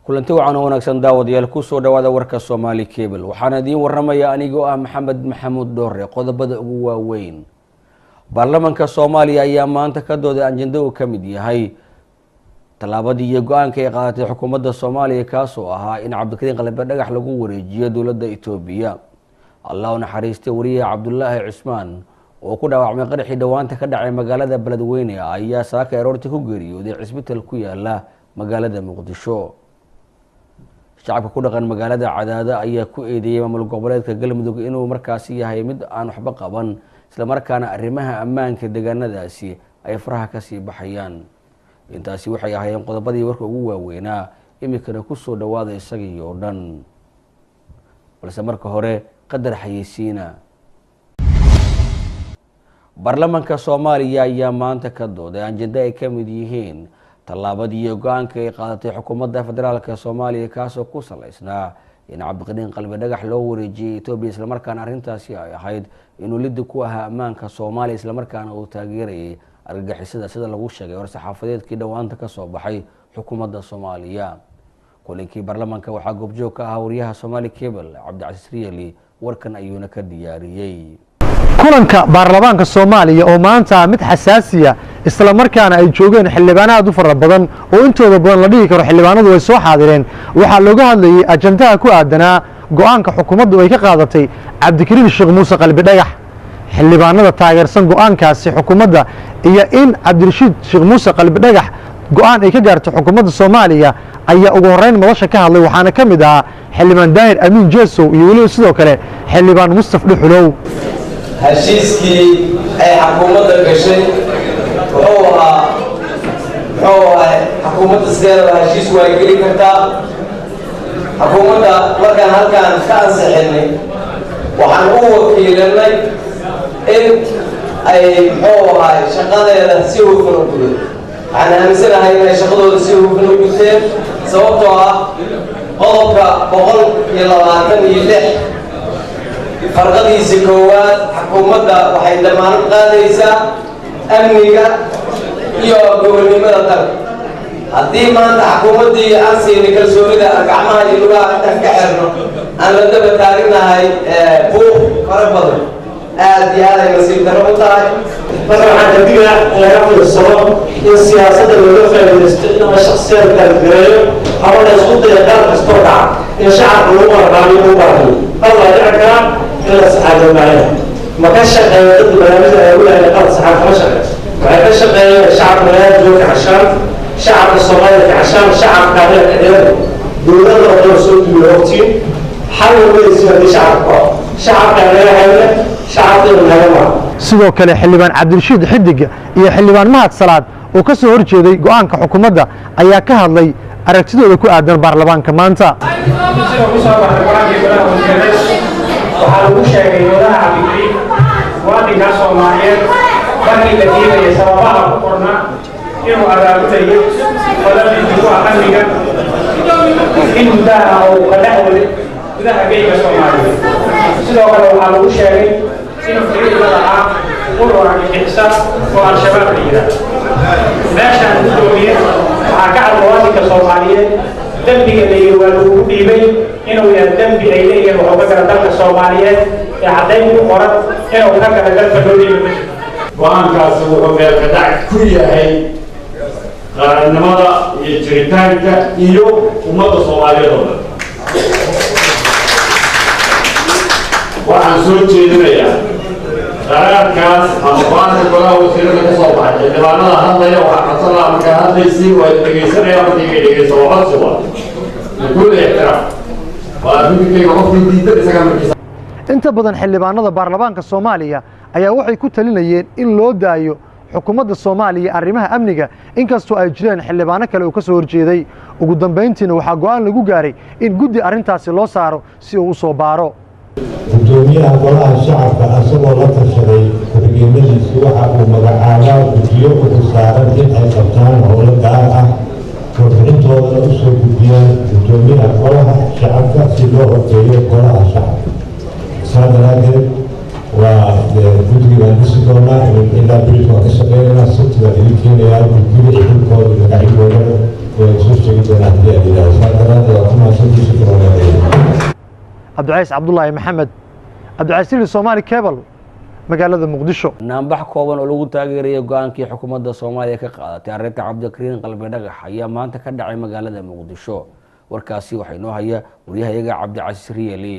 Kulanti wacan oo wanaagsan, daawadayaal, kusoo dhawaada warka Somaali Cable. Waxaana idiin waramaya anigoo ah Maxamed Maxamuud Dhoore. Qodobada ugu waaweyn: baarlamanka Soomaaliya ayaa maanta ka dooday ajenda uu ka mid yahay tallaabadii iyo go-aanka ay qaadatay xukuumadda Soomaaliya, kaasoo ahaa in Cabdikariin Qalbe Dhagax lagu wareejiyo dowladda Etoobiya. Allah u naxariistay wariyaha Cabdulaahi Cusmaan oo ku dhaawacmay qaraxii dhowaanta ka dhacay magaalada Beledweyne ayaa saaka aroorti ku geeriyooday cisbital ku yaala magaalada Muqdisho. Shacabka ku dhaqan magaalada Cadaado ayaa ku eedeeyey maamul goboleedka Galmudug inuu markaasi yahay mid aan waxba qaban, islamarkaana arrimaha ammaanka deegaanadaasi ay faraha kasii baxayaan. Intaasi waxay ahaayeen qodobadii warka ugu waaweynaa. Iminkana kusoo dhawaada isagii oo dhan, balse marka hore qadar xayeysiina. Baarlamanka Soomaaliya ayaa maanta ka dooday ajenda ay ka mid yihiin tallaabadii iyo go-aanka ay qaadatay xukuumadda federaalka Soomaaliya, kaasoo ku salaysnaa in Cabdiqaniin Qalbi Dhagax loo wareejiyey Etoobiya, islamarkaana arrintaasi ay ahayd inuu lidi ku ahaa ammaanka Soomaaliya, islamarkaana uu taageerayay argagixisada, sida lagu sheegay war-saxaafadeedkii dhowaanta kasoo baxay xukuumadda Soomaaliya. Kulinkii baarlamanka waxaa goobjoog ka ahaa wariyaha Somaali Cable Cabdicasiis Riyali, warkan ayuuna ka diyaariyey. Kulanka baarlamaanka Soomaaliya oo maanta mid xasaasiya, islamarkaana ay joogeen xildhibaano aad u fara badan oo intooda badan la dhihi karo xildhibaanadu way soo xaadireen, waxaa looga hadlayey ajandaha ku aadanaa go'aanka xukuumaddu ay ka qaadatay Cabdikariin Sheekh Muuse Qalbi Dhagax. Xildhibaanada taageersan go'aankaasi xukuumadda iyo in Cabdirashiid Sheekh Muuse Qalbi Dhagax go'aan ay ka gaarto xukuumadda Soomaaliya ayaa ugu horreyn madasha ka hadlay, waxaana ka mid ahaa xildhibaan Daahir Amiin Jeesow iyo weliba sidoo kale xildhibaan Mustaf Dhuxulow. Heshiiskii ay xukuumadda gashay muxuu ahaa? Xukuumadda sideedaba heshiis waa geli kartaa. Xukuumadda markaan halkaan ka ansixinay, waxaan u wakiilanay in ay, muxuu ahaay, shaqadeeda si hufan u gudato. Waxaan aaminsanahay inay shaqadooda si hufan u guteen, sababtoo ah qodobka 126 farqadiisa koowaad, xukuumadda waxay damaanad qaadaysaa amniga iyo gobonnimada dalka. Haddii maanta xukuumaddii aan siinay kalsoonida, aan gacmaha iyo lugaha intaan ka xirno aan la daba taagnahay buuq fara badan, aad iyo aad ay nasiib darro u tahay. Marka waxaan ka digaa in laga fiirsado in siyaasadda looga faa'iidaysto in ama shaksiyaad kaalgareeyo ama la isku dayo qaar kastoo dhaca in shacabka lagu marqaamiyo, lagu baahiyo. Qal waa dhici karaa in la saxaa loo baahanyahay. Ma ka shaqeeyo dadka barnaamijda ay uleeyahay qalad saxaa kama shaqeeyo. Waxay ka shaqeeyeen shacabka magaalada jooga kacashaan, shacabka Soomaalida kacashaan, shacabka aniga kaciyada dowladda oo dhan soo duuyo hortiin xal walbaysi haddii shacabka ku shacabka naga hayne, shacabka inuu naga maa. Sidoo kale xildhibaan Cabdirashiid Xidig iyo xildhibaan Mahad Salaad oo ka soo hor jeeday go'aanka xukuumadda ayaa ka hadlay aragtidooda ku aadan baarlamaanka maanta. Sida ku soo baxay go-aankii golaha wasiirada, waxaa lagu sheegay mudanaha Cabdikariim, muwaadinkaa Soomaaliyeed, markii la diidaya sababaha ku qornaa inuu abaabulayo qoladii ku ah amniga in muddaha uu ka dhex waday gudaha geyga Soomaaliyeed. Sidoo kale waxaa lagu sheegay inuu xiriir la lahaa urur argagixisa oo Al-Shabaab la yidhaahdo. Meeshaan, guddoomiye, waxaa ka cad muwaadinka Soomaaliyeed dembiga la yidhi waa lagugu dhiibay inuu yahay dembi ay leeyihiin wuxuu ka gala dalka Soomaaliyeed ee caddayn ku qoran inuu ka gala dalka loo dhiibay ma jirto. Go-aankaasi wuxuu meelka dhac ku yahay qarannimada iyo jiritaanka iyo ummadda Soomaaliyeed oo dhan. Waxaan soo jeedinayaa qaraarkaas ama go-aanka golaha wasiirada ka soo baxay. Xildhibaanada hadlaya waxaa codsan lahaa markaa hadlaysiin waa dhegaysanaya, markayga dhegayso, waa codsi, waa bikulli ixtiraam, waa fikirkayga. Qofkii diidan isagaa markiisa. Inta badan xildhibaanada baarlamaanka Soomaaliya ayaa waxay ku talinayeen in loo daayo xukuumadda Soomaaliya arrimaha amniga, inkastoo ay jireen xildhibaano kale uu ka soo horjeeday. Ugu dambayntiina waxaa go'aan lagu gaaray in guddi arrintaasi loo saaro si uu u soo baaro. Guddoomiyaha golaha shacabka, asagoo la tashaday ku-xigeenadiisu, waxa uu magacaabaa guddiyo u xilsaaran in ay qabtaan howlo gaar ah, warbixintoodana u soo gudbiyaan guddoomiyaha golaha shacabka si loo horgeeyo golaha shacabka. Saa daraaddeed waa guddigii baan dhisi doonaa ilaa biris, waan ka shaqeynaynaa, Sabti baan idin keenayaa guddida, xilkooda, magacyadoodana. Waan soo sheegi doonaa haddii aad yidhaahdo. Saa daraaddeed waa ku mahadsantiisa kulanaadeeda. Cabdicays Cabdulaahi Maxamed, Cabdicasiil, Somaali Cable, magaalada Muqdisho. Naanbax kooban oo lagu taageerayay go-aankii xukuumadda Soomaaliya ka qaadatay arrinta Cabdikariin Qalbi Dhagax ayaa maanta ka dhacay magaalada Muqdisho. Warkaasi waxaa inoo haya waryahayaga Cabdicasiis Riyeli.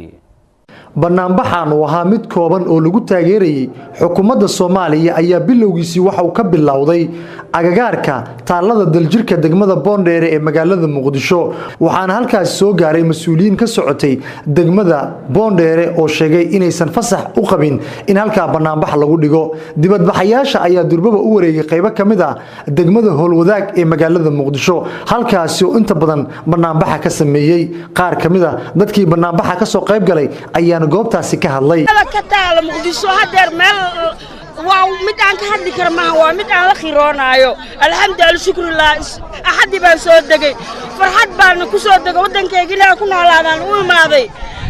Banaanbaxan uu ahaa mid kooban oo lagu taageerayey xukuumadda Soomaaliya ayaa bilowgiisii waxa uu ka bilowday agagaarka taallada Daljirka degmada Boondheere ee magaalada Muqdisho, waxaana halkaasi soo gaaray mas-uuliyiin ka socotay degmada Boondheere oo sheegay inaysan fasax u qabin in halkaa banaanbax lagu dhigo. Dibadbaxayaasha ayaa durbaba u wareegay qaybo ka mid ah degmada Howlwadaag ee magaalada Muqdisho, halkaasi oo inta badan banaanbaxa ka sameeyey. Qaar ka mid a dadkii banaanbaxa kasoo qayb galay ayaana goobtaasi ka hadlay. Ka taala Muqdisho hadeer meel waa mid aan ka hadli kara maaha, waa mid aan la khiroonaayo. Alxamdu shukrillah, axaddii baan soo degay, farxad baana ku soo degay, waddankayga inaan ku noolaadaan u imaaday.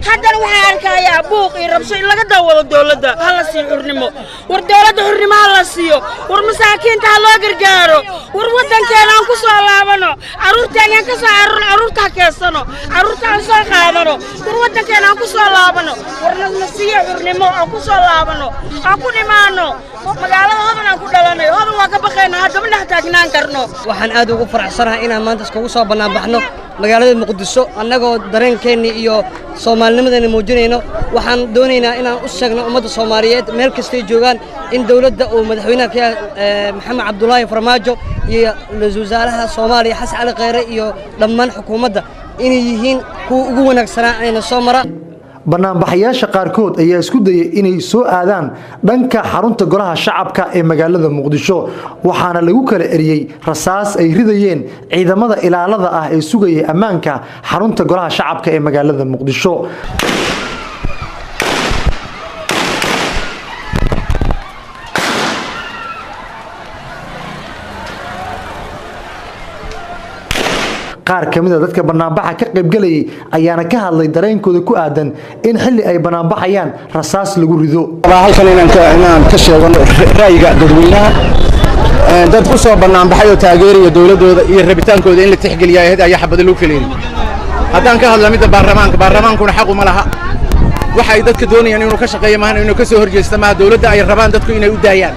Haddana waxaan arkayaa buuq iyo rabsho in laga daawado. Dowladda ha la siiyo xurnimo, war dowladda xurnimo ha la siiyo, war masaakiinta ha loo gargaaro, war waddankeena aan ku soo laabano, carruurteena aan ka soo cararno, carruurta ha keensano, carruurta aan soo qaadano, war waddankeena aan ku soo laabano, war na siiyo xurnimo aan ku soo laabano, aan ku dhimaano magaalada Hodan aan ku dhalanay. Hodan waa ka baqaynaa, haddama dhex taagnaan karno. Waxaan aad ugu faraxsanahay inaan maanta iskugu soo bannaanbaxno magaalada Muqdisho, annagoo dareenkeenni iyo soomaalinimadeenna muujinayno. Waxaan doonaynaa inaan u sheegno ummadda Soomaaliyeed meel kastay joogaan in dowladda uu madaxweynaha ka yahay Maxamed Cabdulaahi Farmaajo iyo ra-iisul wasaaraha Soomaaliya Xasan Cali Kheyre iyo dhammaan xukuumadda inay yihiin kuwa ugu wanaagsanaa ayna soo mara. Banaanbaxayaasha qaarkood ayaa isku dayay inay soo aadaan dhanka xarunta golaha shacabka ee magaalada Muqdisho, waxaana lagu kala eriyey rasaas ay ridayeen ciidamada ilaalada ah ee sugayay ammaanka xarunta golaha shacabka ee magaalada Muqdisho. Qaar ka mid a dadka banaanbaxa ka qaybgalayay ayaana ka hadlay dareenkooda ku aadan in xilli ay banaanbaxayaan rasaas lagu rido. Halkan inaan ka sheego ra'yiga dadweynaha, dad u soo banaanbaxay oo taageeraya dowladdooda iyo rabitaankooda in la tixgeliya ahayd ayaa xabado lagu kaleeyay. Haddaan ka hadla midda baarlamaanka, baarlamaankuna xaq uma laha waxa ay dadka doonayaan inuu ka shaqeeyo maahan, inuu ka soo horjeesta maaha. Dowladda ay rabaan dadku inay u daayaan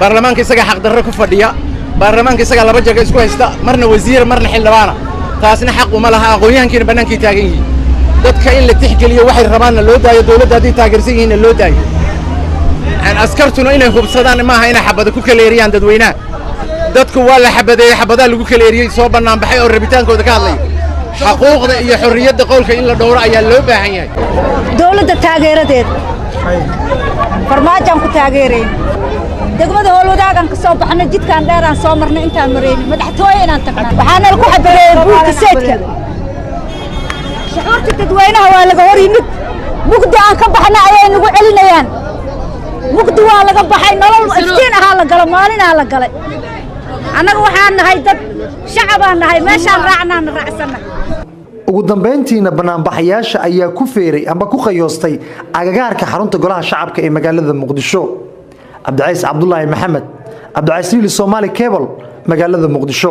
baarlamaanka isagaa xaqdarro ku fadhiya. Baarlamaanka isagaa laba jaga isku haysta, marna wasiir marna xildhibaana, taasna xaq uma laha. Aqoon-yahankiina bannaankay taagan yihiin. Dadka in la tixgeliyo, waxay rabaanna loo daayo, dowladda hadday taageersan yihiinna loo daayo. Askartuna inay hubsadaan maaha inay xabado ku kaleeriyaan dadweynaha. Dadku waa la xabadeeyey, xabadaa lagu kaleeriyey, soo bannaanbaxay oo rabitaankooda ka hadlaya. Xaquuqda iyo xorriyadda qowlka in la dhowro ayaa loo baahan yahay. Dowladda taageeradeed Farmaajaan ku taageerayn. Degmada Howlwadaagaan ka soo baxnay, jidkaan dheeraan soo marnay, intaan maraynin madaxtooye inaan tagnaa. Waxaana lagu xabadeeyey buurka Seydka. Shucuurta dadweynaha waa laga hor yimid. Mugdi aan ka baxna ayay nagu celinayaan. Mugdi waa laga baxay, nolol iftiin ahaa la galo, maalin ahaa la galay. Annaga waxaan nahay dad shacabaan nahay, meeshaan raacnaana raacsanna. Ugu dambeyntiina banaanbaxayaasha ayaa ku feeray amba ku qayoostay agagaarka xarunta golaha shacabka ee magaalada Muqdisho. Cabdicays Cabdulaahi Maxamed, Cabdicasiis Riili, Somaali Cable, magaalada Muqdisho.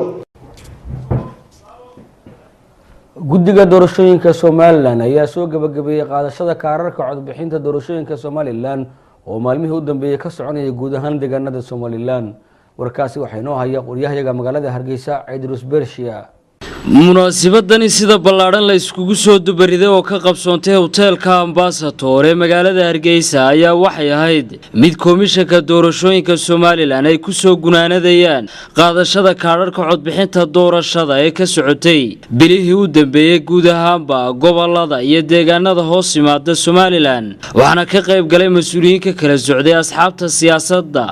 Guddiga doorashooyinka Somalilan ayaa soo gabagabeeyey qaadashada kaararka codbixinta doorashooyinka Somalilan oo maalmihii u dambeeyey ka soconayay guud ahaan deegaanada Somalilan. Warkaasi waxaa inoo haya waryahayaga magaalada Hargeysa, Cidrus Bershiya. Munaasabadani sida ballaadhan la iskugu soo dubariday oo ka qabsoontay hoteelka Ambasator ee magaalada Hargeysa ayaa waxay ahayd mid komishanka doorashooyinka Somalilan ay ku soo gunaanadayaan qaadashada kaadharka codbixinta doorashada ee ka socotay bilihii u dambeeyey guud ahaanba gobolada iyo deegaanada hoos yimaada Somalilan. Waxaana ka qayb galay mas-uuliyiin ka kala socday asxaabta siyaasadda,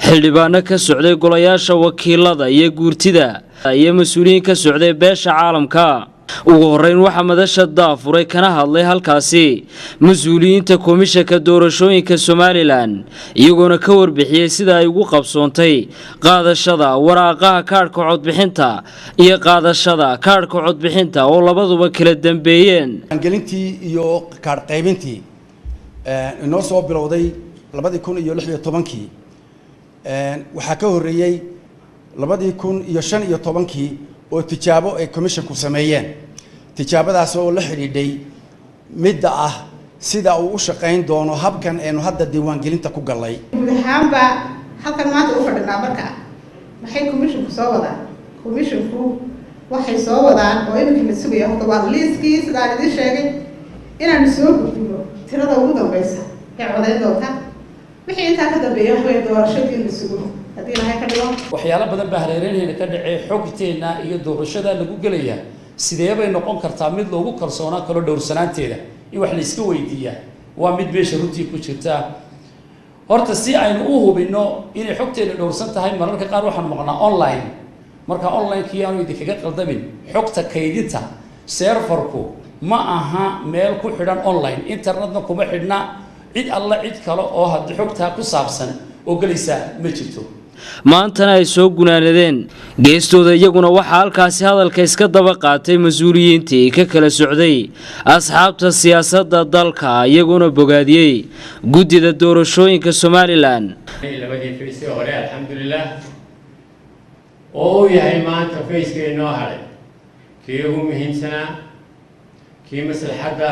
xildhibaano ka socday golayaasha wakiilada iyo guurtida iyo mas-uuliyiin ka socday beesha caalamka. Ugu horeyn waxaa madasha daafuray kana hadlay halkaasi mas-uuliyiinta komishanka doorashooyinka Somalilan, iyagoona ka warbixiyey sida ay ugu qabsoontay qaadashada waraaqaha kaadhka codbixinta iyo qaadashada kaadhka codbixinta oo labaduba kala dambeeyeen. Gelintii iyo kaadh qaybintii inoo soo bilowday 2016-kii, waxaa ka horreeyey 2015-kii Oo tijaabo ay commissionku sameeyeen, tijaabadaas oo la xidhiidhay midda ah sida uu u shaqayn doono habkan aynu hadda diiwaangelinta ku gallay. Guud ahaanba halkan maanta u fadhinaa marka maxay commissionku soo wadaan? Commissionku waxay soo wadaan oo iminka la sugaya horta waa liiskii, sidaan idiin sheegay, inaanu soo gudbino tirada ugu dambeysa ee codayn doonta. Wixii intaa ka dambeeya wax weeye doorashadii in la sugo, haddii Ilahay ka dhigo. Waxyaalo badan baa hareeraheena ka dhacee xogteenna iyo doorashada lagu gelaya sidee bay noqon kartaa mid loogu kalsoonaan karo? Dhowrsanaanteeda in wax la iska weydiiyaa waa mid meesha runtii ku jirta. Horta si aynu u hubinno inay xogteena dhowrsan tahay, mararka qaar waxaan maqnaa online. Marka online-kii aanu idinkaga qaldamin, xogta kaydinta serverku ma aha meel ku xidhan online, internetna kuma xidhna. Cid alla cid kale oo haddii xogtaa ku saabsan oo gelaysaa ma jirto. Maantana ay soo gunaanadeen. Geestooda iyaguna waxaa halkaasi hadalka iska daba qaatay mas-uuliyiintii ka kala socday asxaabta siyaasadda dalka, iyaguna bogaadiyey guddida doorashooyinka Somaliland. Labadii phase hore, alxamdulilah, oo uu yahay maanta phase-ka inoo hadhay kii ugu muhiimsanaa, kii maslaxadda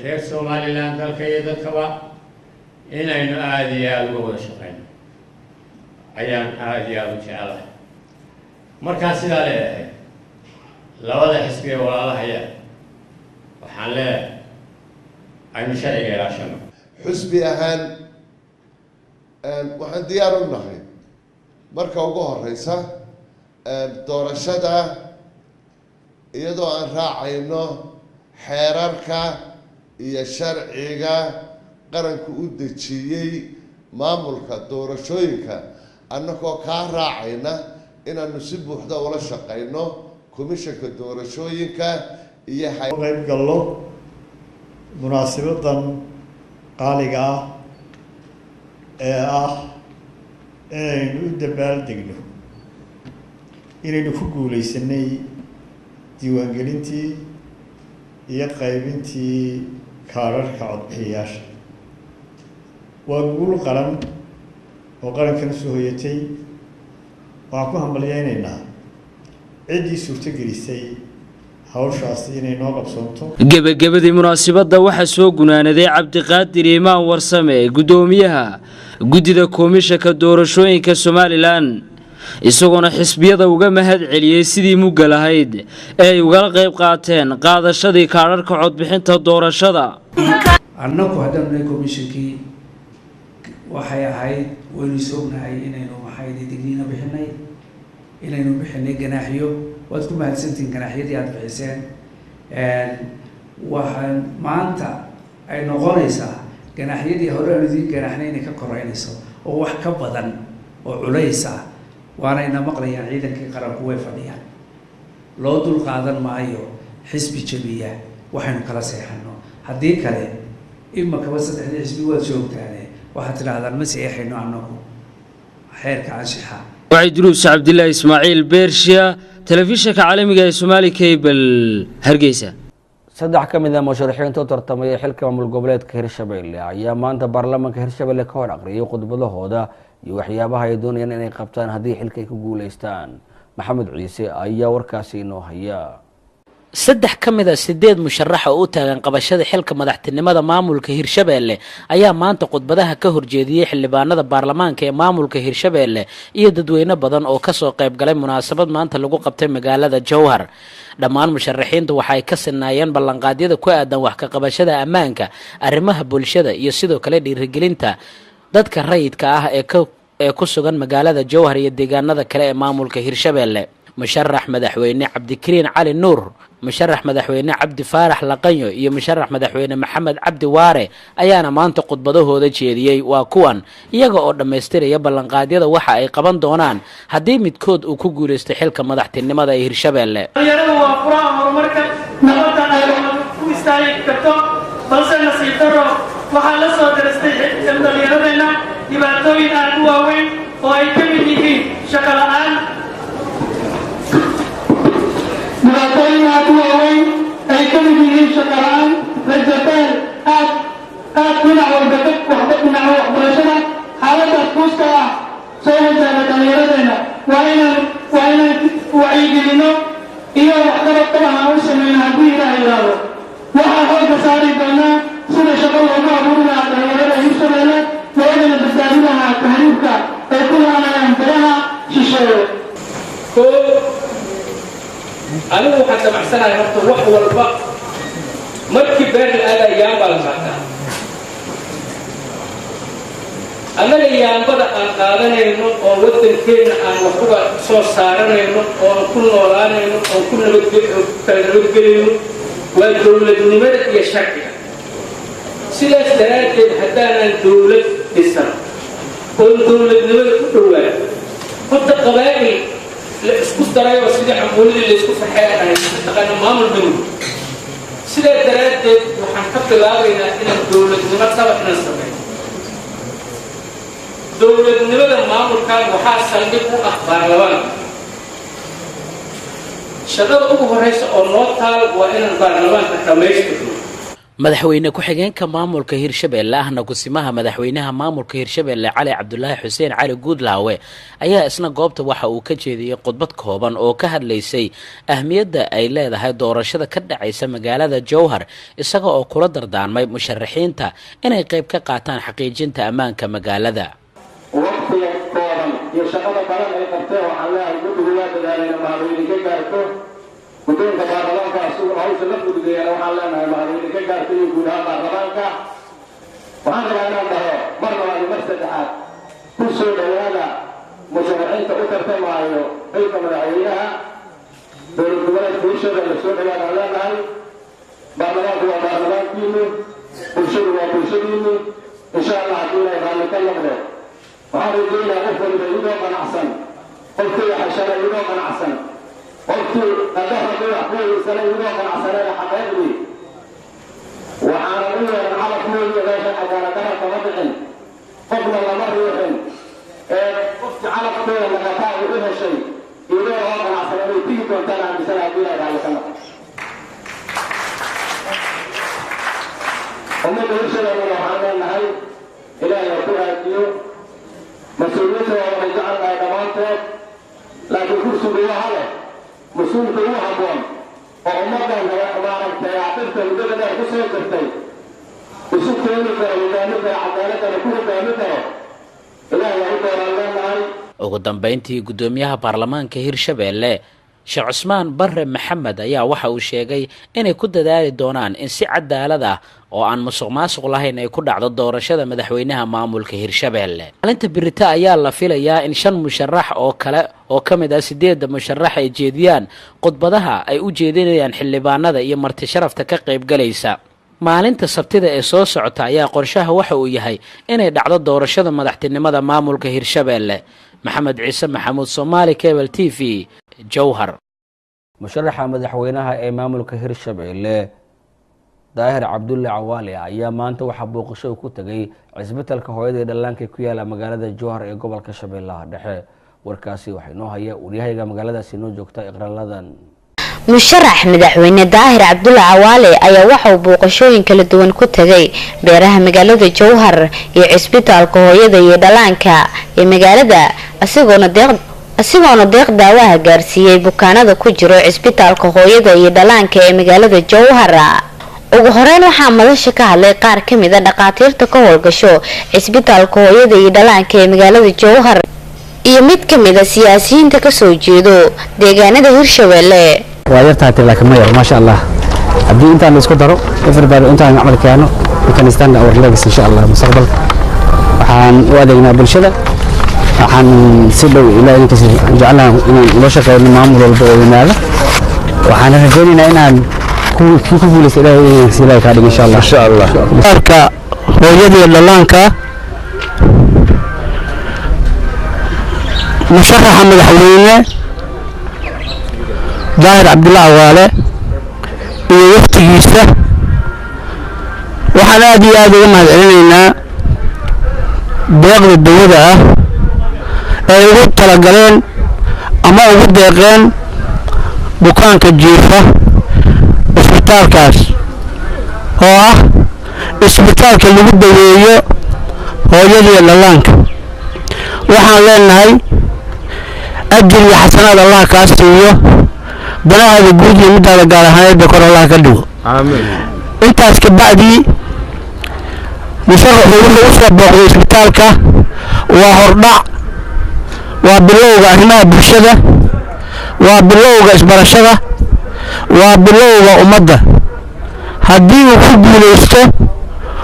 reer Somaliland, dalka iyo dadkaba, inaynu aada iyo aada uga wada shaqeyno ayaan aada iyo aada u jecelahay. Markaan sidaa leeyahay, labada xisbi ee walaalahaya waxaan leeyahay aynu sharciga ilaashano. Xusbi ahaan waxaan diyaar u nahay marka ugu horeysa doorashada, iyadoo aan raacayno xeerarka iyo sharciga qaranku u dejiyey maamulka doorashooyinka, annagoo kaa raacayna, inaanu si buuxda ula shaqayno komishanka doorashooyinka iyo qayb gallo munaasibadan qaaliga ah ee ah inaynu u dabaaldegno inaynu ku guuleysanay diiwaangelintii iyo qaybintii kaararka codbixiyayaasha. Waa guul qaran oo qarankan usoo hoyatay. Waxaan ku hambalyeynaynaa ciddii suurtogelisay hawshaasi inay noo qabsoonto. Gebagabadii munaasabadda waxaa soo gunaanaday Cabdiqaadir Imaan Warsame, guddoomiyaha guddida komishanka doorashooyinka Somaliland, isagoona xisbiyada uga mahad celiyey sidii mugga lahayd ee ay ugala qayb qaateen qaadashadii kaadharka codbixinta doorashada. Annagu haddaanu nahay commissionkii, waxay ahayd waynu is ognahay inaynu maxay digniina bixinay, inaynu bixinay ganaaxyo. Waad ku mahadsantihiin ganaaxyadii aada bixiseen. Waxaan maanta ay noqonaysaa ganaaxyadii hore aanu idiin ganaaxnay inay ka koreynayso oo wax ka badan oo culays ah, waanayna maqlayaan ciidankii qaranku, way fadhiyaan. Loo dul qaadan maayo xisbi jabiya waxaynu kala seexano. Haddii kale imakaba saddexdii xisbi waad joogtaane, waxaad tidhaahdaan ma seexayno annagu xeerka anshixa. Waxay Duruus Cabdilaahi Ismaaciil Beershiya, telefishinka caalamiga ee Somaali Cable, Hargeysa. Saddex ka mid a musharaxiinta u tartamaya xilka maamul goboleedka Hirshabelle ayaa maanta baarlamaanka Hirshabelle ka hor aqriyay khudbadahooda iyo waxyaabaha ay doonayaan inay qabtaan haddii xilka ay ku guuleystaan. Maxamed Ciise ayaa warkaasi inoo haya. Saddex ka mid a sideed musharax oo u taagan qabashada xilka madaxtinimada maamulka Hirshabeelle ayaa maanta khudbadaha ka horjeediyey xildhibaanada baarlamaanka ee maamulka Hirshabeelle iyo dadweyne badan oo kasoo qayb galay munaasabad maanta lagu qabtay magaalada Jowhar. Dhammaan musharaxiinta waxa ay ka sinaayeen ballanqaadyada ku aadan wax ka qabashada ammaanka, arrimaha bulshada iyo sidoo kale dhiirigelinta dadka rayidka ah ee ku sugan magaalada Jowhar iyo deegaanada kale ee maamulka Hirshabeelle. Musharax madaxweyne Cabdikariin Cali Nuur, musharax madaxweyne Cabdi Faarax Laqanyo iyo musharax madaxweyne Maxamed Cabdi Waare ayaana maanta khudbadahooda jeediyey. Waa kuwan iyaga oo dhammaystiraya ballanqaadyada waxa ay qaban doonaan haddii midkood uu ku guulaysto xilka madaxtinimada ee Hirshabeelle. Dhalinyaradu waa furaha horumarka, nabadda ay ku istaagi karto, balse nasiib daro waxaa la soo daristay dhalinyaradeenna dhibaatooyin aad u waaweyn oo ay ka mid yihiin shaqo la'aan, dhibaatooyin aad u waaweyn ay ka mid yihiin shaqo la'aan, rajabeel aad aad dhinac walba ka waxba dhinaca waxbarashada. Xaaladaas kuuska ah soo wajaha dhalinyaradeenna waa inaan wacyigelino. Waxaan damacsanahay horta wax walba markii beer la aadaya yaambaa la qaataa. Annaga yaambada aan qaadanayno oo waddankeenna aan wax uga soo saaranayno oon ku noolaanayno oon ku nabadkala nabadgelayno waa dowladnimada iyo sharciga. Sidaas daraaddeed haddaanan dowlad dhisan oon dowladnimada ku dhowaan, horta qabaa'il la isku darayoo sidii cambuuladii la isku farxay ahay mataqaana maamul banug. Sidaa daraaddeed waxaan ka bilaabaynaa inaan dowladnimo dhaba inaan samayno. Dowladnimada maamulkan waxaa saldhig u ah baarlamaanka. Shaqada ugu horeysa oo noo taal waa inaan baarlamaanka dhammaystirno. Madaxweyne ku-xigeenka maamulka Hirshabeelle ahna kusimaha madaxweynaha maamulka Hirshabeelle Cali Cabdulaahi Xuseen Cali Guudlaawe ayaa isna goobta waxa uu ka jeediyey khudbad kooban oo ka hadlaysay ahmiyadda ay leedahay doorashada ka dhacaysa magaalada Jowhar, isaga oo kula dardaarmay musharaxiinta inay qayb ka qaataan xaqiijinta ammaanka magaalada. Waqtiga kooban iyo shaqada badan ay qabteen waxaan leeyahay guddigu waa dadaalayna, mahadweyne ka gaarto. Guddoonka baarlamaanka asuguna hawsha la fududeeyana waxaan leenahay mahadweyne ka gaarto iyo guud ahaan baarlamaanka. Waxaan rabaa inaan dhaho mar labaad iyo mar saddexaad, ku soo dhowaada musharaxiinta u tartamaayo xilka madaxweynaha dowlad goboleedka Hirshabelle. Soo dhawaadaan leenahay. Baarlamaanku waa baarlamaankiinu, bulshadu waa bulshadiinu. Insha Allah haddii Ilaahay raalli ka noqdo, waxaan rajaynayaa qof waliba iyadoo qanacsan, qofkii xashana iyadoo qanacsan, qofkii qadaha wax ku weysana iyadoo qanacsanayna xaqeeqdii waxaanan u yeelan calaf mooye meeshan cadaaladdarra kama dhicin, qofna lama riixin, ee qofkii calafkooda naqataa u heshay iyadoo oo qanacsan inay tigi doontaan aaminsana haddii Ilaahay raalli ka noqdo. Ummadda Hirshabeellena waxaan leenahay Ilaahay ha ku aadiyo mas-uuliyiinta. Waa wada jecelnahay dhammaantood, laakiin kursigu waa hale mas-uulka ugu habboon oo ummaddan maaragtay aqibta muddada dheer ku soo jirtay isu keeni karo, hogaami karo, cadaaladana ku hogaami karo, Ilaahay ha u dooraan leenahay. Ugu dambeyntii, guddoomiyaha baarlamaanka Hirshabeelle Sheekh Cusmaan Barre Maxamed ayaa waxa uu sheegay inay ku dadaali doonaan in si cadaalad ah oo aan musuq maasuq lahayn ay ku dhacdo doorashada madaxweynaha maamulka Hirshabeelle. Maalinta birita ayaa la filayaa in 5 musharax oo kale oo ka mid ah 8da musharax ay jeediyaan khudbadaha ay u jeedinayaan xildhibaanada iyo marti sharafta ka qaybgalaysa. Maalinta Sabtida ee soo socota ayaa qorshaha waxa uu yahay inay dhacdo doorashada madaxtinimada maamulka Hirshabeelle. Maxamed Ciise Maxamuud, Soomaali Cable TV, Jowhar. Musharaxa madaxweynaha ee maamulka Hirshabeelle Daahir Cabdulle Cawaale ayaa maanta waxaa booqasho ku tegay cisbitalka hooyada ee dhallaanka ku yaala magaalada Jowhar ee gobolka Shabeellaha Dhexe. Warkaasi waxaa inoo haya waryahayga magaaladaasi inoo joogta Iqraladan. Musharax madaxweyne Daahir Cabdulle Cawaale ayaa waxa uu booqashooyin kala duwan ku tagay beeraha magaalada Jowhar iyo cisbitaalka hooyada iyo dhallaanka ee magaalada, asigoona deeq daawaha gaarsiiyey bukaanada ku jiro cisbitaalka hooyada iyo dhallaanka ee magaalada Jowhar. Ugu horeyn waxaa madasha ka hadlay qaar ka mid a dhaqaatiirta ka howlgasho cisbitaalka hooyada iyo dhallaanka ee magaalada Jowhar iyo mid ka mid a siyaasiyiinta kasoo jeedo deegaanada Hirshabeelle. Waa yartahay laakiin ma yar, maasha Allah. Haddii intaan la isku daro, everybody intaan camal keeno, we can stand our legs insha Allah. Mustaqbalka waxaan u adeegnaa bulshada, waxaan si dhow ilaa inkaas jecelnahay inaan ula shaqeyno maamul walba oo yimaada. Waxaan rajaynaynaa inaan kii ku guuleysta Ilaahay Ilaahay kaa dhigo insha Allah, insha Allah. Marka hooyadii dhallaanka, musharaxa madaxweyne Daahir Cabdulla Cawaale iyo waftigiisa, waxaan aad iyo aad uga mahadcelinaynaa deeqda dawada ah ay ugu talagaleen ama ugu deeqeen bukaanka jiifa isbitaalkaas oo ah isbitaalka lagu daweeyo hooyadiiyo dhallaanka. Waxaan leenahay ajir iyo xasanaad Allah kaa siiyo, danahaada guud iyo middaada gaar ahaaneedba kor Allah ka dhigo. Intaas ka bacdii, musharaxu wuxuu u soo booqday isbitaalka waa hordhac, waa bilowga arrimaha bulshada, waa bilowga isbarashada. Waa bilowga ummadda. Haddii uu ku guulaysto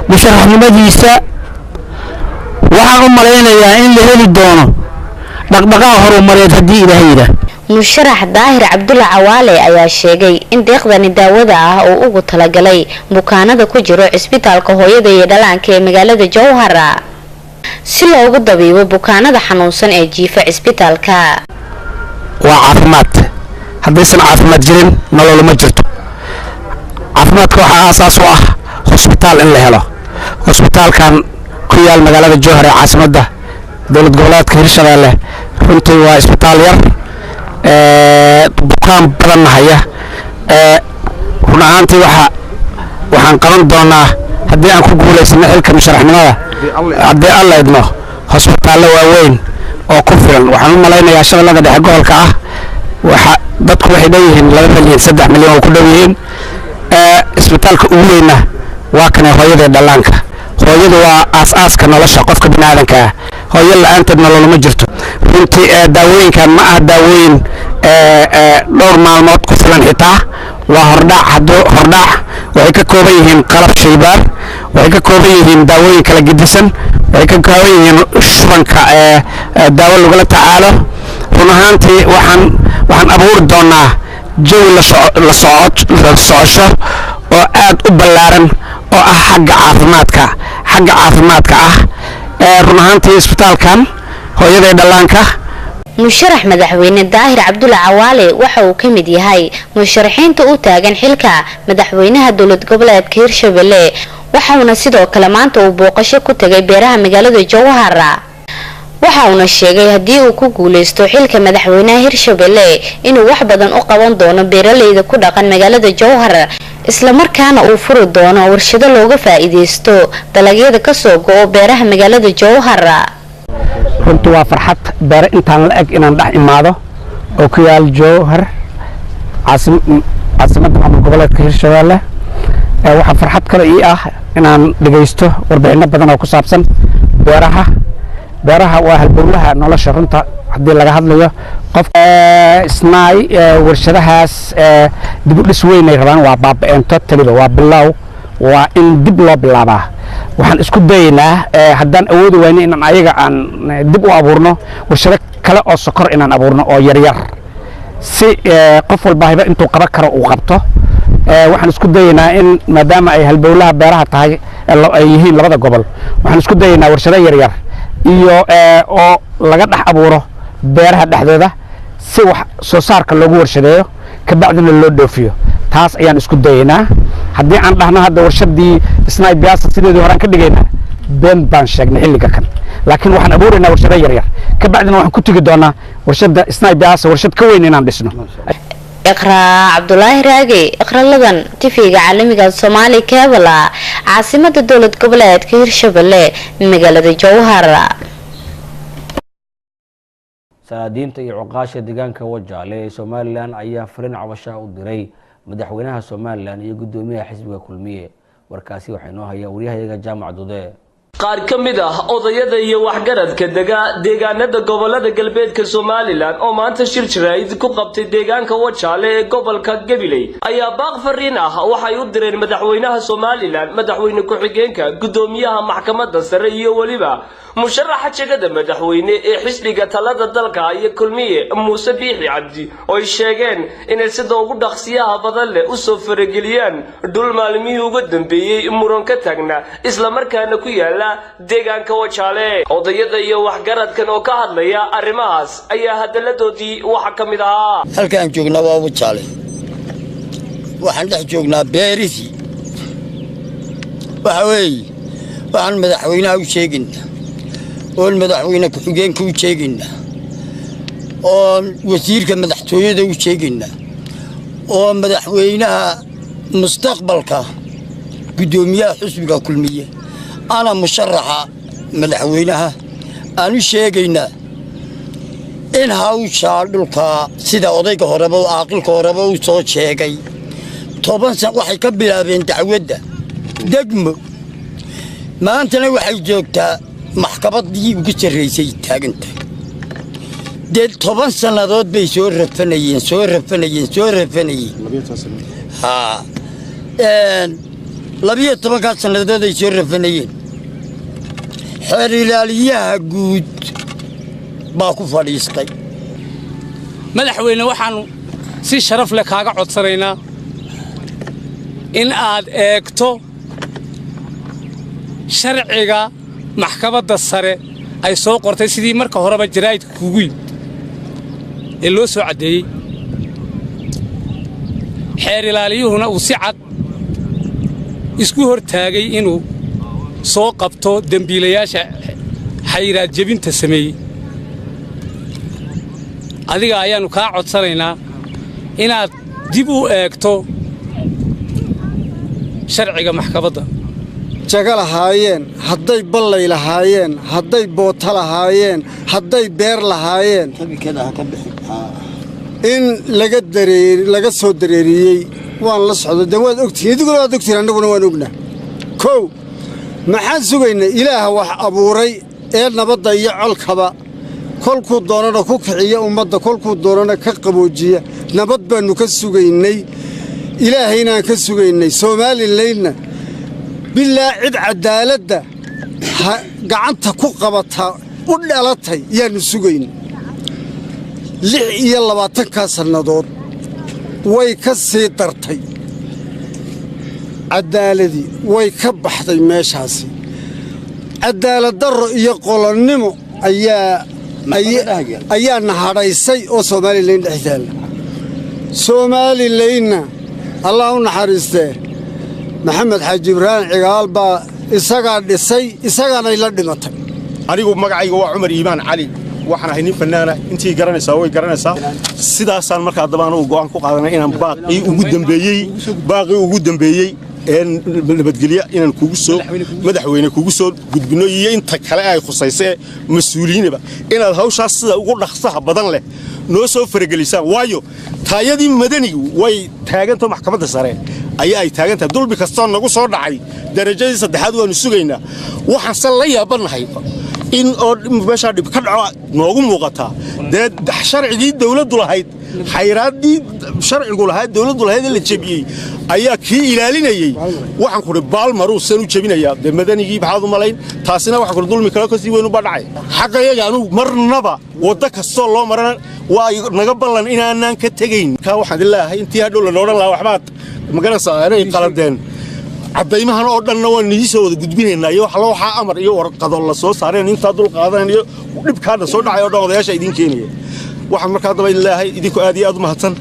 musharaxnimadiisa, waxaan u malaynayaa in la heli doono dhaqdhaqaaq horumareed, haddii Ilaahay yidhaah. Musharax Daahir Cabdulla Cawaale ayaa sheegay in deeqdani daawada ah uu ugu talagalay bukaanada ku jiro cisbitaalka hooyada iyo dhalaanka ee magaalada Jowhara, si loogu dabiibo bukaanada xanuunsan ee jiifa cisbitaalka. Waa caafimaad. Haddaysan caafimaad jirin, nolol ma jirto. Caafimaadka waxaa aasaas u ah hosbitaal in la helo. Hosbitaalkan ku yaal magaalada Jowhar ee caasimadda dowlad goboleedka Hirshabeelle runtii waa isbitaal yar, bukaan badanna haya. Run ahaantii waxaan qaban doonaa, haddii aan ku guulaysano xilka musharaxnimada, haddii Alla idmo, hosbitaallo waaweyn oo ku filan. Waxaan u malaynayaa Shabeellada Dhexe gobolka ah waxa dadku waxay dhan 2 milyan, 3 milyan oo ku dhow yihiin. Isbitaalka ugu weyna waa kana hooyada dhallaanka. Hooyadu waa aas-aaska nolosha qofka biniaadanka ah. Hooyo la-aanteed nolol ma jirto runtii. Daawooyinkan ma aha daawooyin dhowr maalmood ku filan xitaa, waa hordhac. Hadduu hordhac, waxay ka kooban yihiin qalab shaybaar, waxay ka kooban yihiin daawooyin kala gedisan, waxay ka kooban yihiin shubanka daawo lagula tacaalo. Run ahaantii waxaan abuuri doonaa jawi la socosho oo aad u ballaaran oo ah xagga caafimaadka ah. Run ahaantii isbitaalkan hooyada dhallaanka. Musharax madaxweyne Daahir Cabdulla Cawaale waxa uu ka mid yahay musharaxiinta u taagan xilka madaxweynaha dowlad goboleedka Hirshabelle, waxauna sidoo kale maanta uu booqasho ku tagay beeraha magaalada Jowhar. Waxa uuna sheegay haddii uu ku guuleysto xilka madaxweynaha Hirshabelle inuu wax badan u qaban doono beeraleyda ku dhaqan magaalada Jowhar, islamarkaana uu furi doono warshado looga faa-iideysto dalagyada kasoo go'o beeraha magaalada Jowhar. Runtii waa farxad beere intaan la eg inaan dhex imaado oo ku yaal Jowhar, caasimadda maamul goboleedka Hirshabeelle. Waxaa farxad kale ii ah inaan dhegaysto warbixino badan oo ku saabsan beeraha. Beeraha waa halbowlaha nolosha, runta haddii laga hadlayo. Qof isnaay warshadahaas dib u dhis weyn ay rabaan, waa baaba'een totally-ba, waa bilow, waa in dib loo bilaabaa. Waxaan isku dayaynaa, haddaan awoodi wayno inaan ayaga aan dib u abuurno, warshado kale oo sokor inaan abuurno oo yaryar, si qof walba hiba intuu qaban karo uu qabto. Waxaan isku dayaynaa in maadaama ay halbowlaha beeraha tahay ay yihiin labada gobol, waxaan isku dayaynaa warshado yaryar iyo oo laga dhex abuuro beeraha dhexdooda, si wax soo saarka loogu warshadeeyo, kabacdina loo dhoofiyo. Taas ayaan isku dayaynaa. Haddii aan dhahno hadda warshadii Isnaay Biasa sideedii horaan ka dhigaynaa, been baan sheegnay xilliga kan. Laakiin waxaan abuuraynaa warshado yaryar, kabacdina waxaan ku tegi doonaa warshadda Isnaay Biasa warshad ka weyn inaan dhisno. Iqraa Cabdulaahi Raage, Iqraladan, TV-ga caalamiga Soomaali Cable, caasimada dowlad goboleedka Hirshabelle, magaalada Jowhar. Salaadiinta iyo cuqaasha deegaanka Wajaale ee Somaliland ayaa fariin cabashaha u diray madaxweynaha Somaliland iyo guddoomiyaha xisbiga Kulmiye. Warkaasi waxaa inoo haya waryahayaga Jaamac Dude. Qaar ka mid ah odayada iyo waxgaradka dega deegaanada gobolada galbeedka Somaliland oo maanta shir jaraa'id ku qabtay deegaanka Wajaale ee gobolka Gabiley ayaa baaq fariin ah waxay u direen madaxweynaha Somaliland, madaxweyne ku-xigeenka, guddoomiyaha maxkamadda sare iyo weliba musharaxa jegada madaxweyne ee xisbiga talada dalka iyo Kulmiye, Muuse Biixi Cabdi, oo ay sheegeen inay sida ugu dhaqsiyaha badan leh usoo farageliyaan dhul maalmihii uga dambeeyey muran ka taagnaa, islamarkaana ku yaala deegaanka Wajaale. Odayada iyo waxgaradkan oo ka hadlaya arrimahaas ayaa hadaladoodii waxa ka mid ahaa: Halkaan joognaa waa Wajaale. Waxaan dhex joognaa beerihii. Waxa weeye, waxaan madaxweynaha u sheegaynaa oon madaxweyne ku-xigeenka u sheegaynaa oon wasiirka madaxtooyada u sheegaynaa oo madaxweynaha mustaqbalka, guddoomiyaha xisbiga Kulmiye, ana musharaxa madaxweynaha aan u sheegaynaa in hawshaa dhulkaa, sida odayga horeba, caaqilka horeba u soo sheegay, 10 san waxay ka bilaabeen dacwadda degmo, maantana waxay joogtaa maxkamaddii ugu sarraysay taaganta. Dee 10 sannadood bay soo rafanayeen, soo rafanayeen, soo rafanayeen. Haa, 12-kaa sannadood ay soo rafanayeen. Xeer ilaaliyaha guud baa ku fadhiistay. Madaxweyne, waxaannu si sharaf leh kaaga codsanaynaa in aad eegto sharciga maxkamadda sare ay soo qortay, sidii marka horeba jaraa'idka kugu yimid ee loo soo caddeeyey, xeer ilaaliyuhuna uu si cad isku hor taagay inuu soo qabto dembiilayaasha xayiraad jebinta sameeyey. Adiga ayaannu kaa codsanaynaa inaad dib u eegto sharciga maxkamadda. Jago lahaayeen, hadday ballay lahaayeen, hadday boota lahaayeen, hadday beer lahaayeen, in laga dareer laga soo dareeriyey waan la socda. Dee waad ogtihiin, idiguna waad ogtihiin, annaguna waan ognaa. Kow, maxaan sugaynay? Ilaaha wax abuuray ee nabadda iyo colkaba kolkuu doonana ku kiciya ummadda, kolkuu doonana ka qaboojiya, nabad baannu ka sugaynay, Ilaahaynaan ka sugaynay. Somalilandna bilaa cid caddaaladda gacanta ku qabata u dhalatay yaannu sugayn. 26-kaa sannadood way ka sii dartay, caddaaladii way ka baxday meeshaasi. Caddaaladdarro iyo qolonnimo ayaa nahadhaysay oo Somalilan dhex taalla. Somalilandna Allah u naxariistee, Maxamed Xaaji Ibraahim Cigaal baa isagaa dhisay, isagaanay la dhimatay. Anigu magacayga waa Cumar Iimaan Cali, waxaan ahay nin fanaana, intii garanaysaa way garanaysaa. Sidaasaan markaa haddaba anugu go'aan ku qaadanay inaan baaqii ugu dambeeyey ee nabadgelya inaan kugu soo, madaxweyne, kugu soo gudbinno iyo inta kale ay khusayse mas-uuliyiinaba inaad hawshaas sida ugu dhaqsaha badan leh noo soo faragelisaan, waayo taayadii madanigu way taagantao maxkamadda sare ayaa ay taagan tahay. Dulmi kastoo nagu soo dhacay darajadii saddexaad waannu sugaynaa. Waxaanse la yaabannahay in oo meeshaa dhib ka dhaco noogu muuqataa dee sharcigii dawladdu lahayd, xayraaddii sharcigu lahayd, dawladdu lahayd ee la jebiyey ayaa kii ilaalinayey, waxaan kuhi, baalmaruu san u jebinayaa. Dee madanigii maxaad u malayn? Taasina waxaan kuhi dulmi kale kasii weyn ubaa dhacay. Xaqayaga anugu marnaba waddo kastoo loo marana waa naga ballan inaanaan ka tegayn. Kaa waxaan idin leeyahay, intii hadhow la odhan lahaa waxbaad magaranaysaa inay qaladeen, caddaymahan oo dhanna waan idii soo wada gudbinaynaa iyo wax waxaa amar iyo warqado la soo saareen, intaa dul qaadanayn iyo dhibkaana soo dhacay oo dhan odayaasha idiin keenaya. Waxaan markaa daba idin leeyahay, idinku aad iyo aad u mahadsan,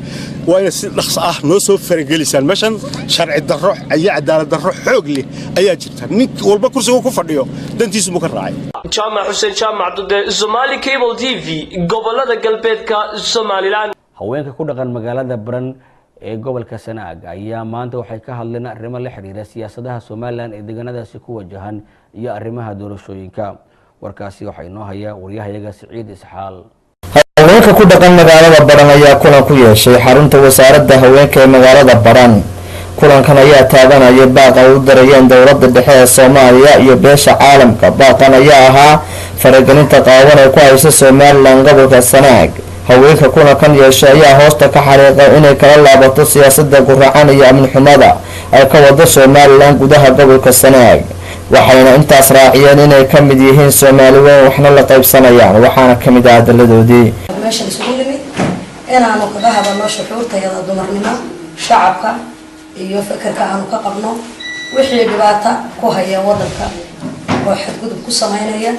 waa inaad si dhaqso ah noo soo faragelisaan meeshan. Sharci darro iyo cadaalad darro xoog leh ayaa jirta. Nin walba kursigu ku fadhiyo dantiisu buu ka raacay. Jaamac Xuseen Jaamac Dude, Somali Cable TV, gobolada galbeedka Somalilan. Haweenka ku dhaqan magaalada Baran ee gobolka Sanaag ayaa maanta waxay ka hadleen arrimo la xiriira siyaasadaha Somalilan ee deegaanadaasi ku wajahan iyo arrimaha doorashooyinka. Warkaasi waxaa inoo haya waryahayaga Siciid Isxaal. Haweenka ku dhaqan magaalada Baran ayaa kulan ku yeeshay xarunta wasaaradda haweenka ee magaalada Baran. Kulankan ayaa taabanaya baaq ay u darayeen dowladda dhexe ee Soomaaliya iyo beesha caalamka. Baaqan ayaa ahaa faragelinta qaawan ee ku haysa Somalilan gobolka Sanaag. Haweenka kulankan yeeshay ayaa hoosta ka xariiqay inay kala laabato siyaasada guracan iyo amni xumada ay ka wado Somalilan gudaha gobolka Sanaag, waxayna intaas raaciyeen inay ka mid yihiin Soomaali weyn, waxna la qaybsanayaan. Waxaana ka mid ah hadalladoodii: Meeshan isugu nimid inaanu kaga hadalno shucuurtayada dumarnimo, shacabka iyo fikirka aanu ka qabno wixii dhibaato ku haya wadanka oo xadgudub ku sameynaya,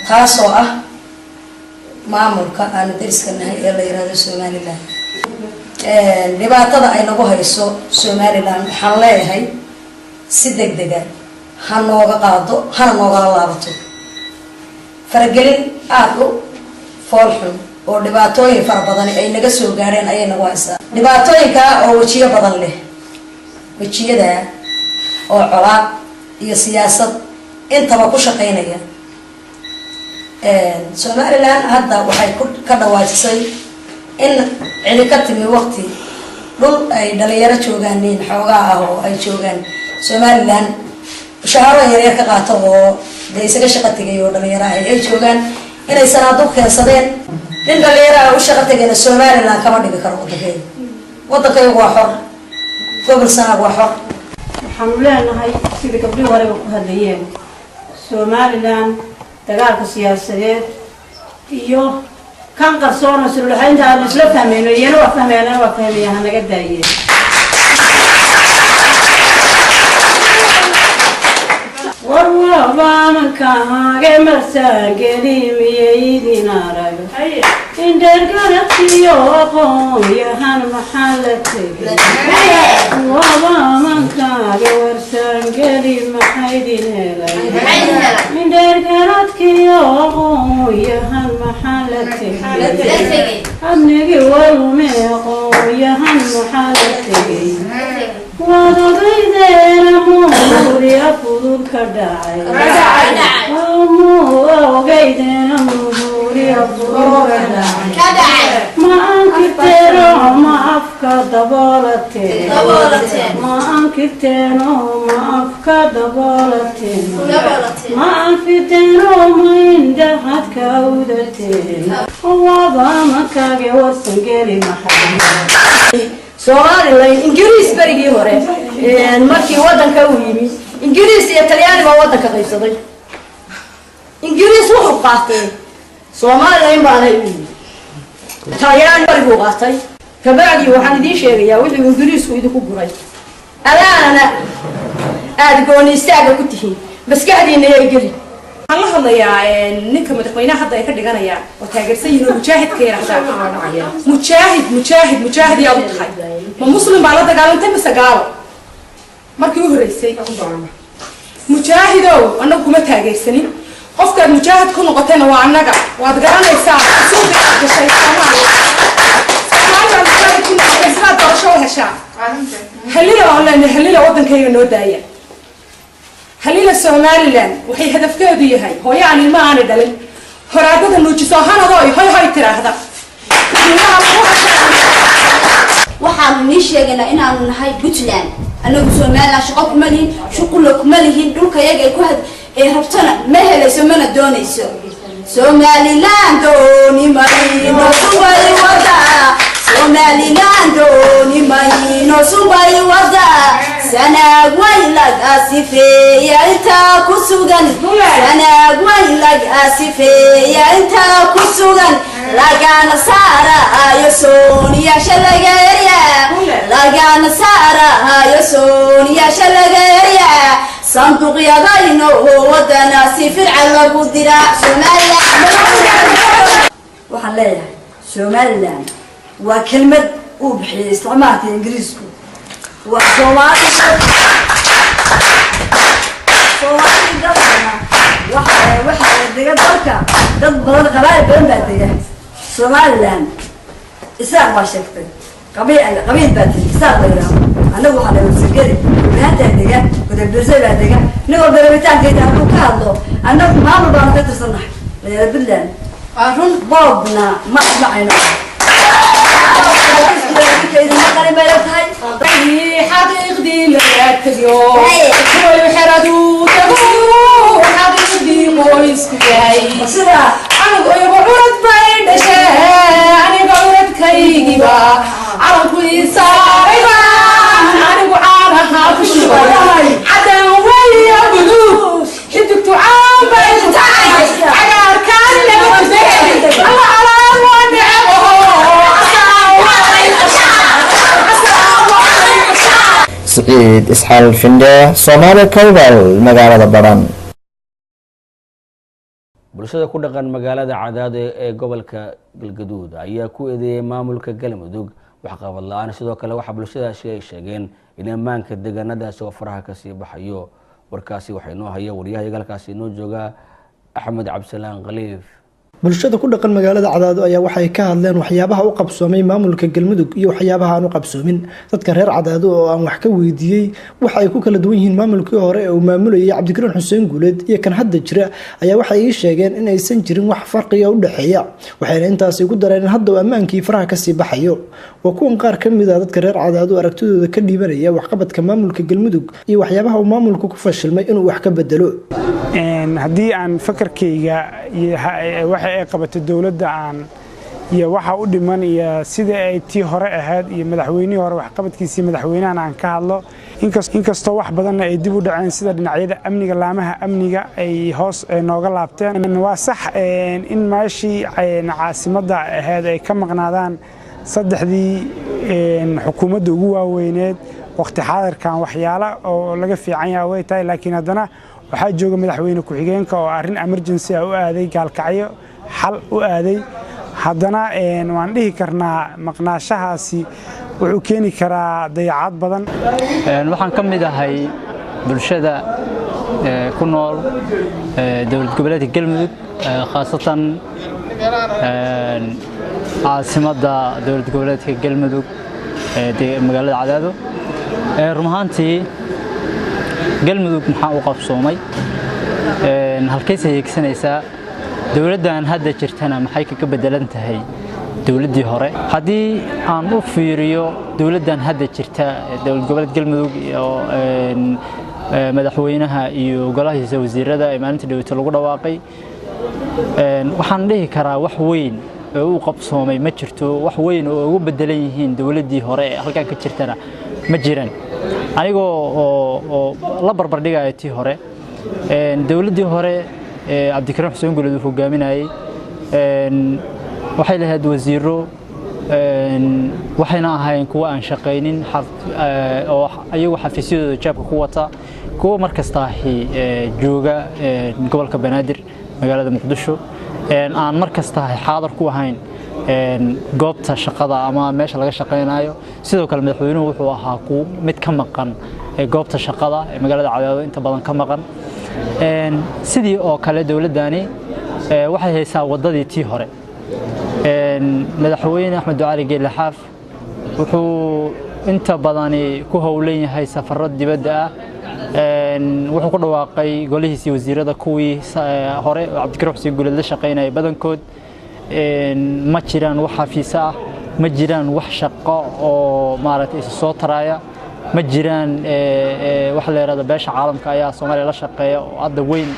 taasoo ah maamulka aanu dariska nahay ee la yiraahdo Somaliland. Dhibaatada ay nagu hayso Somaliland waxaan leeyahay si deg dega ha nooga qaado, hana noogala laabato. Faragelin aada u foolxun oo dhibaatooyin fara badani ay naga soo gaadheen ayay nagu haysaa, dhibaatooyinkaa oo wejiyo badan leh, wejiyada oo colaad iyo siyaasad intaba ku shaqeynaya. Somaliland hadda waxay ka dhawaajisay in cidi ka timi waqti dhul ay dhalinyaro joogaan xoogaa ah oo ay joogaan Somaliland, mushaaharo yaryar ka qaato oo dee isaga shaqo tegay oo dhalinyaro ah ay joogaan, inay sanaaduq keensadeen. Nin dhallinyaro u shaqo tegayna Somaliland kama dhigi karo waddankayga. Waddankaygu waa xor, gobol Sanaag waa xor. Waxaanu leenahay, sidii gabdhii horeba ku hadlayeen, Somaliland dagaalka siyaasadeed iyo kan qarsoon oo sululaxaynta aanu isla fahmayno, iyana waa fahmayana, waa fahmaya, hanaga daayeen. War waabaamankaage marsaangelimiye idin arago indhergarabtiyo aqoon-yahan maxaa la tegay? Waabaamankaage warsaangeli maxaydin helay? Indhergaradkiyo aqoon-yahan maxaa la tegay? Abnigi walume aqoon-yahan maxaa la tegay? Waad ogaydeena muuriya fudud ka dhacay, ogaydeena muuriya fudud ka dhacay. Ma ankirteeno ma afka daboolateen? Ma ankirteeno ma afka daboolateen? Ma anfiteeno ma indhaxad ka awdateen? Waabaamankaage warsangeli maxay? Somalilan Ingiriis berigii hore markii wadanka uu yimi, Ingiriis iyo Talyaani baa wadanka qaybsaday. Ingiriis wuxuu qaatay Somalilan baanay u yimi, Talyaani bariguu qaatay. Kabacdi waxaan idiin sheegayaa wuxuu Ingiriisku idinku guray. Alaanana aada gooni istaaga ku tihiin, maskaxdiina yay geli. Waxaan la hadlayaa ninka madaxweynaha hadda ay ka dhiganayaan oo taageersan yihiin oo mujaahidka yidhaahdaa. Mujaahid, mujaahid, mujaahid yaad u tahay? Ma Muslim baa la dagaalantay mise gaalo markii u horreysay? Mujaahidow, annagu kuma taageersanin. Qofkaad mujaahid ku noqotayna waa annaga, waad garanaysaa. Suuqa aad gashay Soomaaliya, Soomaali baa mujaahid ku noqotay sidaad doorasho u heshaa. Halila waan leenahay, halila waddankayga noo daaya, halila. Somaliland waxay hadafkeedu yahay hooyo aan ilma aanay dhalin horaadada nuujiso hanadooy hoy hoy tiraahda. Waxaanu nii sheegaynaa inaanu nahay Puntland. Anagu Somaliland shaqo kuma lihin, shuqulla kuma lihin. Dhulkayaga ay ku had ee rabtana ma helayso mana doonayso. Somaliland dooni mayno, subay wada. Somaliland dooni mayno, subay wada. Sanaag way laga sifeeya intaa ku sugan, Sanaag way laga sifeeya intaa ku sugan, lagana saaraayo sooniyaasha laga eryaa, lagana saaraayo sooniyaasha laga eryaa. Sanduuqyadayno wadana si firca lagu diraa Somaliland. Waxaan leeyahay Somaliland waa kelmad uu bixiyey isticmaalka Ingiriisku. Waa Soomaali, Soomaali dalkana waxaa dega dalka dad badan, qabaa'il badan baa dega Somaliland. Isaaq baa sheegtay, qabiil qabiil baa tiri Isaaq la yidhaahdo. Annagu waxaa dhahay Wasirgeli Maantaa dega, Godobirsay baa dega. Nin walba rabitaankeeda hadduu ka hadlo, annagu maamul baanu ka tirsannahay la yidhahdo Puntland. Run boobna ma asmacayno. Xaqiiqdii laga tegiyo kuwayu xeradu tagu, xaqiiqdii qoysku yahay anigu igu curad bay dhashee, aniga curadkaygiba calanku ii saarayba, anigu caanaha ku shubay. Cadaan weya buluug xidigtu caan bay ku tahay, cagaarkaan laga tuday alla calaan waa necebo. Siciid Isxaal Findhe, Soomaali Cable, magaalada Badhan. Bulshada ku dhaqan magaalada Cadaado ee gobolka Galgaduud ayaa ku eedeeyey maamulka Galmudug waxqabad la-aan. Sidoo kale waxaa bulshadaasi ay sheegeen in ammaanka deegaanadaasi oo faraha kasii baxayo. Warkaasi waxaa inoo haya waryahayaga halkaasi inoo jooga, Axmed Cabdisalaan Khaliif. Bulshada ku dhaqan magaalada Cadaado ayaa waxay ka hadleen waxyaabaha u qabsoomay maamulka Galmudug iyo waxyaabaha aan u qabsoomin. Dadka reer Cadaado oo aan wax ka weydiiyey waxa ay ku kala duwan yihiin maamulkii hore ee uu maamulayay Cabdikariin Xuseen Guuleed iyo kan hadda jira ayaa waxay ii sheegeen in aysan jirin wax farqiga u dhexeeya, waxayna intaasi ku dareen in hadda uu ammaankii faraha kasii baxayo. Waa kuwan qaar ka mid ah dadka reer Cadaado aragtidooda ka dhiibanaya waxqabadka maamulka Galmudug iyo waxyaabaha uu maamulku ku fashilmay inuu wax ka bedelo. Haddii aan fakarkayga iyo waxa ay qabatay dowladda aan Iyo waxa u dhiman iyo sidii ay tii hore ahayd iyo madaxweynihii hore waxqabadkiisii madaxweynahan aan ka hadlo, inkastoo wax badanna ay dib u dhaceen, sida dhinacyada amniga, laamaha amniga ay hoos nooga laabteen. Waa sax in meeshii caasimadda ahayd ay ka maqnaadaan saddexdii xukuumadda ugu waaweyneed waqti xaadirkan, waxyaala oo laga fiican yaha way tahay, laakiin haddana waxaa jooga madaxweyne ku-xigeenka oo arrin emergency ah u aaday Gaalkacyo, xal u aaday. Haddana waan dhihi karnaa maqnaashahaasi wuxuu keeni karaa dayacad badan. Waxaan ka mid ahay bulshada ku nool dowlad goboleedka Galmudug, khaasatan caasimadda dowlad goboleedka Galmudug, magaalada Cadaado. Run ahaantii, Galmudug maxaa u qabsoomay, halkayse hiigsanaysaa, dowladdan hadda jirtana maxay kaga bedelan tahay dowladdii hore? Haddii aan u fiiriyo dowladdan hadda jirta, dowlad goboleed Galmudug iyo madaxweynaha iyo golahiisa wasiirada ee maalinta dhaweyta lagu dhawaaqay, waxaan dhihi karaa wax weyn oo u qabsoomay ma jirto. Wax weyn oo ugu bedelan yihiin dowladdii hore ee halkan ka jirtana ma jiraan. Anigoo oo la barbar dhigaya tii hore, dowladdii hore Cabdikariim Xuseen Guuleed uu hogaaminayay waxay lahayd wasiiro, waxayna ahaayeen kuwa aan shaqaynin oo ayagu xafiisyadooda jaabka ku wata, kuwa mar kastaahi jooga gobolka Banaadir, magaalada Muqdisho, aan mar kastaahi xaadar ku ahayn goobta shaqada ama meesha laga shaqaynayo. Sidoo kale madaxweynuhu wuxuu ahaa ku mid ka maqan goobta shaqada ee magaalada Cadaado, inta badan ka maqan. Sidii oo kale dowladdani waxay haysaa waddadii tii hore. Madaxweyne Axmed Ducaali Geelle Xaaf wuxuu inta badani ku howlan yahay safarro dibadda ah. Wuxuu ku dhawaaqay golihiisii wasiirada. Kuwii hore oo Cabdikariim Xuseen Guuleed la shaqaynayay badankood ma jiraan wax xafiisa ah, ma jiraan wax shaqo oo maaragtay isa soo taraya, ma jiraan wax la yidhahdo beesha caalamka ayaa Soomaaliya la shaqeeya oo hadda weyn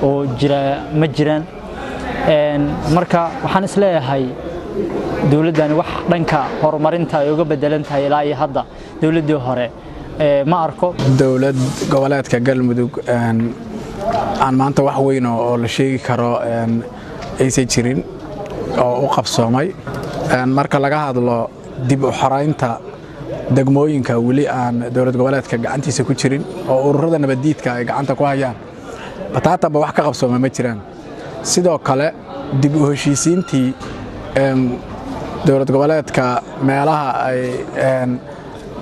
oo jira ma jiraan. Marka waxaan isleeyahay dowladdani wax dhanka horumarinta ay uga bedelan tahay ilaa iyo hadda dowladdii hore ma arko. Dowlad goboleedka Galmudug aan maanta wax weyn oo la sheegi karo aysan jirin oo u qabsoomay. Marka laga hadlo dib u xoraynta degmooyinka weli aan dowlad goboleedka gacantiisa ku jirin oo ururada nabaddiidka ay gacanta ku hayaan, bataatanba wax ka qabsooma ma jiraan. Sidoo kale dib u heshiisiintii dowlad goboleedka meelaha ay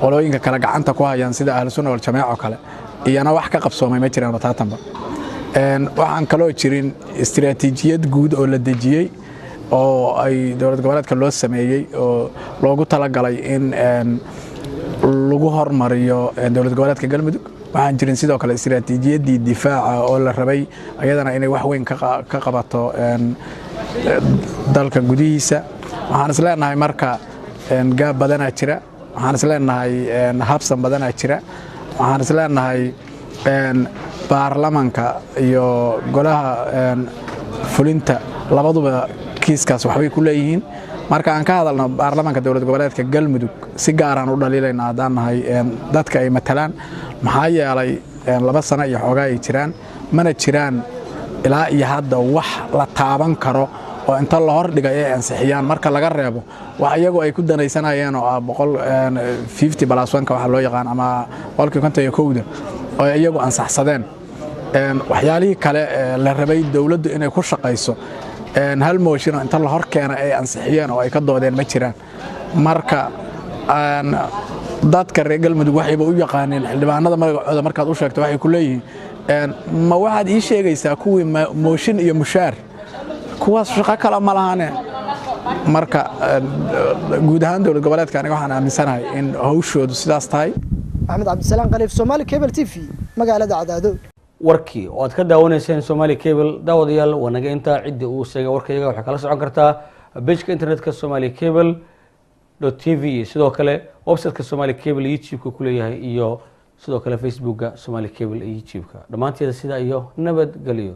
qolooyinka kale gacanta ku hayaan, sida Ahlu Sunna Waljamaaca oo kale, iyana wax ka qabsoomay ma jiraan bataatanba. Waxaan kaloo jirin istiraatiijiyad guud oo la dejiyey oo ay dowlad goboleedka loo sameeyey oo loogu talagalay in lagu hormariyo dowlad goboleedka Galmudug. Waxaan jirin sidoo kale istiraatiijiyaddii difaaca oo la rabay ayadana inay wax weyn ka qabato dalka gudihiisa. Waxaan is leenahay marka gaab badanaa jira, waxaan is leenahay habsan badanaa jira, waxaan is leenahay baarlamanka iyo golaha fulinta labaduba kiiskaas waxbay ku leeyihiin. Marka aan ka hadalno baarlamanka dowlad goboleedka Galmudug, si gaaraan u dhaliilayna haddaan nahay dadka ay matalaan, maxaa yeelay 2 sano iyo xoogaa ay jiraan, mana jiraan ilaa iyo hadda wax la taaban karo oo inta la hor dhigay ay ansixiyaan, marka laga reebo wax iyagu ay ku danaysanayeen oo ah 150 plus 1-ka waxaa loo yaqaan ama 51-da oo iyagu ansaxsadeen. Waxyaalihii kale la rabay dowladdu inay ku shaqayso, hal mooshin oo inta la hor keena ay ansixiyeen oo ay ka doodeen ma jiraan. Marka dadka reer Galmudug waxayba u yaqaaneen xildhibaanada magacooda markaad u sheegto, waxay ku leeyihiin, "Ma waxaad ii sheegaysaa kuwii mooshin iyo mushaar? Kuwaas shaqo kale ma lahane." Marka guud ahaan dowlad goboleedka aniga waxaan aaminsanahay in hawshoodu sidaas tahay. Maxamed Cabdisalaan Khaliif, Somali Cable TV, magaalada Cadaado. Warkii oo aad ka daawanayseen Somali Cable, daawadayaal, waa naga intaa. Ciddii uu sheegay warkayaga waxay kala socon kartaa page-ka internetka somalicable.tv iyo sidoo kale website-ka Somali Cable YouTube-ka ku leeyahay iyo sidoo kale Facebooka Somali Cable iyo YouTube-ka. Dhammaanteeda sidaa iyo nabadgelyo.